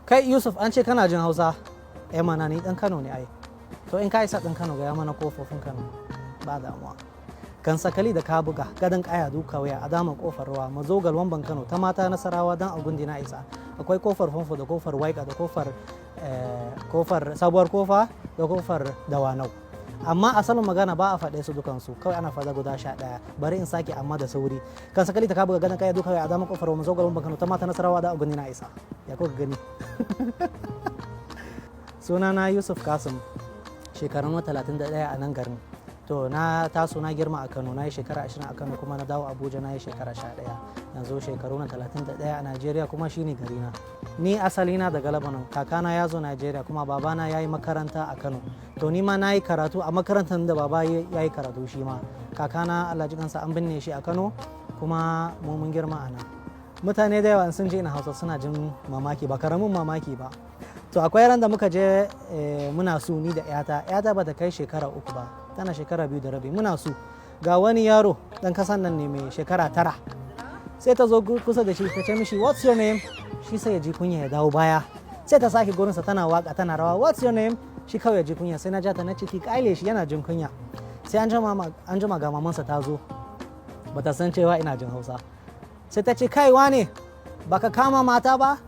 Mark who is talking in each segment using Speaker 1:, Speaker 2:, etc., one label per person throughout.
Speaker 1: Kai Yusuf, an ce kana jin Hausa. Eh mana, ni dan Kano ne ai. To in ka isa dan Kano, gaya mana kofofin Kano. Ba damuwa. Kan sakali da Kabuga, Gadon Kaya, Duka Waya, Adama, Kofar Ruwa, Mazogal, Wamban Kano, ta Mata, Nasarawa, Dan Agundi, na isa. Akwai Kofar Famfo da Kofar Waika da Kofar Sabuwar Kofa da Kofar Dawanau. Amma asalin magana ba a faɗe su dukansu, kawai ana faɗa guda 11. Bari in sake amma da sauri. Kan Sakali ta Kabuga, Gadon Kaya, Duka Waya, Adama, Kofar Ruwa, Mazogal, Wamban Kano, ta Mata, Nasarawa, Dan Agundi, na isa. Ya kuka gani? Sunana Yusuf Kasim, shekarun 31 a nan garin. To na taso na girma a Kano, na yi shekara 20 a Kano, kuma na dawo Abuja na yi shekara 11. Yanzu shekaru na 31 a Najeriya, kuma shine garina. Ni asali na daga Lebanon, kakana ya zo Najeriya, kuma babana ya yi makaranta a Kano. To ni ma na yi karatu a makarantar da baba ya yi karatu shi ma. Kakana, Allah ji kansa, an binne shi a Kano, kuma mu mun girma a nan. Mutane da yawa sun ji ina Hausa suna jin mamaki, ba karamin mamaki ba. To akwai ran da muka je muna su, ni da yata. Yata ba ta kai shekara 3 ba, tana shekara 2.5. Muna su, ga wani yaro dan kasan nan ne mai shekara 9. Sai ta zo kusa da shi ta ce mishi, "What's your name?" Shi sai ya ji kunya ya dawo baya. Sai ta sake gurinsa tana waka tana rawa, "What's your name?" Shi kawai ya ji kunya. Sai na ja ta na ciki, kaile shi, yana jin kunya. Sai an jima ga mamansa ta zo, bata san cewa ina jin Hausa. Sai ta ce, "Kai wane, baka kama mata ba?"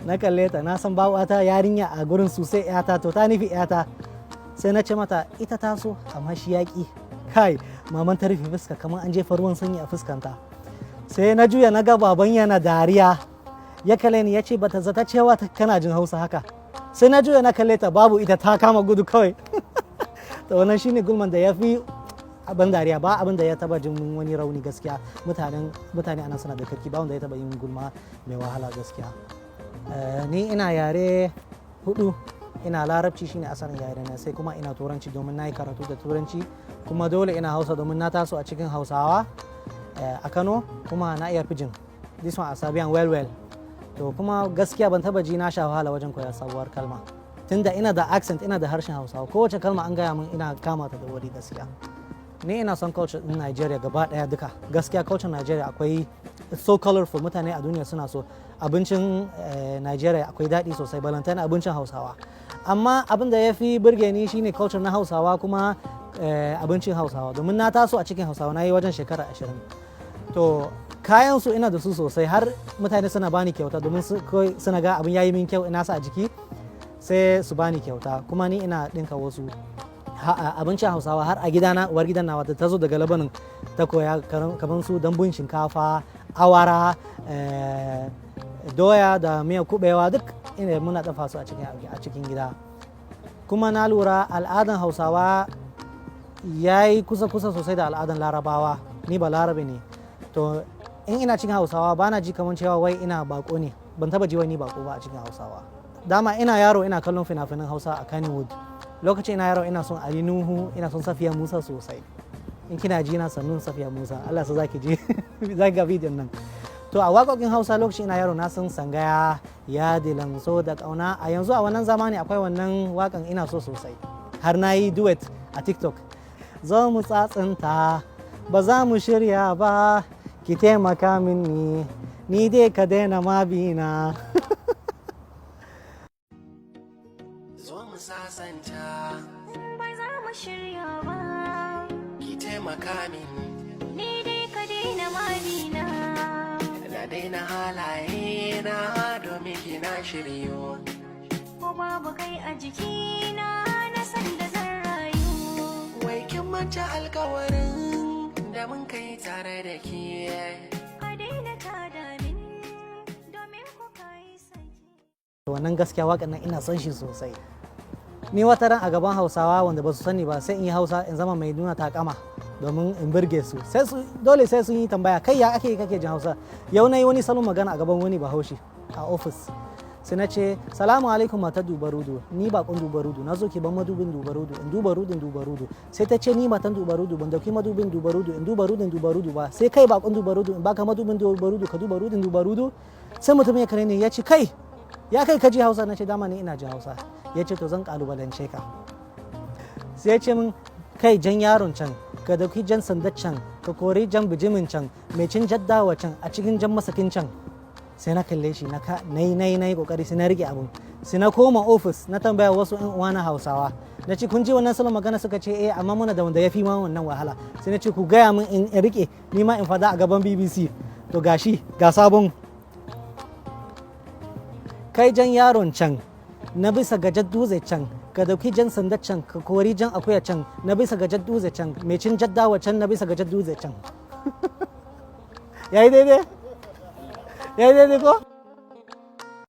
Speaker 1: Na kalle ta, na san ba wata yarinya a gurin sosai yata, to ta nufi yata. Sai na ce mata, ita ta so amma shi yaƙi. Kai, maman ta rufe fuska kamar an jefa ruwan sanyi a fuskanta. Sai na juya na ga baban yana dariya. Ya kalle ni ya ce, "Bata zata cewa kana jin Hausa haka." Sai na juya na kalle ta, babu ita, ta kama gudu kawai. To wannan shine gulman da ya fi abin dariya. Ba abin da ya taba jin wani rauni gaskiya. Mutane anan suna da kirki, ba wanda ya taba yin gulma mai wahala gaskiya. Ni ina yare hudu. Ina Larabci, shine asalin yare na. Sai kuma ina Turanci domin na yi karatu da Turanci. Kuma dole ina Hausa domin na taso a cikin Hausawa a Kano. Kuma na iya Pidgin. This one I sabi am well well. To kuma gaskiya ban taba ji na sha wahala wajen koyar sabuwar kalma, tunda ina da accent, ina da harshen Hausawa. Kowace kalma an gaya min ina kama ta da wuri gaskiya. Ni ina son culture din Nigeria gaba daya duka gaskiya. Culture Nigeria akwai, it's so colorful. Mutane a duniya suna so abincin Nigeria, akwai daɗi sosai, balantana abincin Hausawa. Amma abin da ya fi burge ni shine culture na Hausawa, kuma abincin Hausawa, domin na taso a cikin Hausawa, na yi wajen shekara 20. To kayan su ina da su sosai, har mutane suna bani kyauta domin suna ga abin yayi min kyau, ina sa a jiki, sai su bani kyauta. Kuma ni ina ɗinka wasu abincin Hausawa. Har a gidana uwar gidan nawa da ta zo daga Labanin ta koya, kamar su dambun shinkafa, awara, doya da miya kubewa, duk ina muna dafa su a cikin gida. Kuma na lura al'adan Hausawa ya yi kusa-kusa sosai da al'adan Larabawa. Ni ba Larabe ne. To in ina cikin Hausawa ba na ji kamar cewa wai ina bako ne. Ban taba ji wai ni bako ba a cikin Hausawa. Dama ina yaro ina kallon fina-finan Hausa a Kannywood. Lokacin ina yaro ina son Ali Nuhu, ina son Safiya Musa sosai. In kina ji na, sannun Safiya Musa, Allah sa zaki ji, zaki ga bidiyon nan. To a waƙoƙin Hausa lokacin ina yaro na san Sangaya, Ya Dilan So da Ƙauna. A yanzu a wannan zamani akwai wannan waƙan ina so sosai, har na yi duet a TikTok: "Zo mu tsatsinta, ba za mu shirya ba, ki taimaka mini, ni dai ka daina ma bina."
Speaker 2: Zo mu sasanta.
Speaker 3: Ba za mu shirya ba.
Speaker 2: Ki taimaka min.
Speaker 3: Ni dai ka daina mabina.
Speaker 2: Na daina halaye na domin kina shiryo.
Speaker 3: Ko babu kai a jikina, na san da zan rayu.
Speaker 2: Wai kin manta alkawarin da mun kai tare da ke?
Speaker 3: Ka daina tada min domin ku kai saki.
Speaker 1: Wannan gaskiya waƙan nan ina son shi sosai. Ni wata ran a gaban Hausawa wanda ba su sani ba, sai in yi Hausa in zama mai nuna takama domin in burge su. Sai su dole sai sun yi tambaya, "Kai, ya ake kake jin Hausa?" Yau na yi wani salon magana a gaban wani Bahaushe a ofis. Sai na ce, "Salamu alaikum, matar Dubarudu, ni bakon Dubarudu, na zo ki ban madubin Dubarudu in duba rudin Dubarudu." Sai ta ce, "Ni matan Dubarudu ban dauki madubin Dubarudu in duba rudin Dubarudu ba, sai kai bakon Dubarudu in baka madubin Dubarudu ka duba rudin Dubarudu?" Sai mutum ya kare ni ya ce, "Kai, ya kai ka ji Hausa?" Na ce, "Dama ni ina ji Hausa." Ya ce, "To zan kalubalance ka." Sai ya ce min, "Kai jan yaron can, ka dauki jan sandar can, ka kori jan bijimin can mai cin jaddawa can a cikin jan masakin can." Sai na kalle shi, na nayi nayi nayi kokari, sai na rike abun. Sai na koma ofis, na tambaya wasu ƴan uwana Hausawa, na ce, "Kun ji wannan salon magana?" Suka ce, "Eh, amma muna da wanda ya fi ma wannan wahala." Sai na ce, "Ku gaya min in rike, ni ma in fada a gaban BBC." To gashi, ga sabon: "Kai jan yaron can na bisa gajar dutse can, ka dauki jan sanda can, ka kori jan akuya can na bisa gajar dutse can, mai cin jaddawa can na bisa gajar dutse can." Yayi daidai, yayi daidai ko?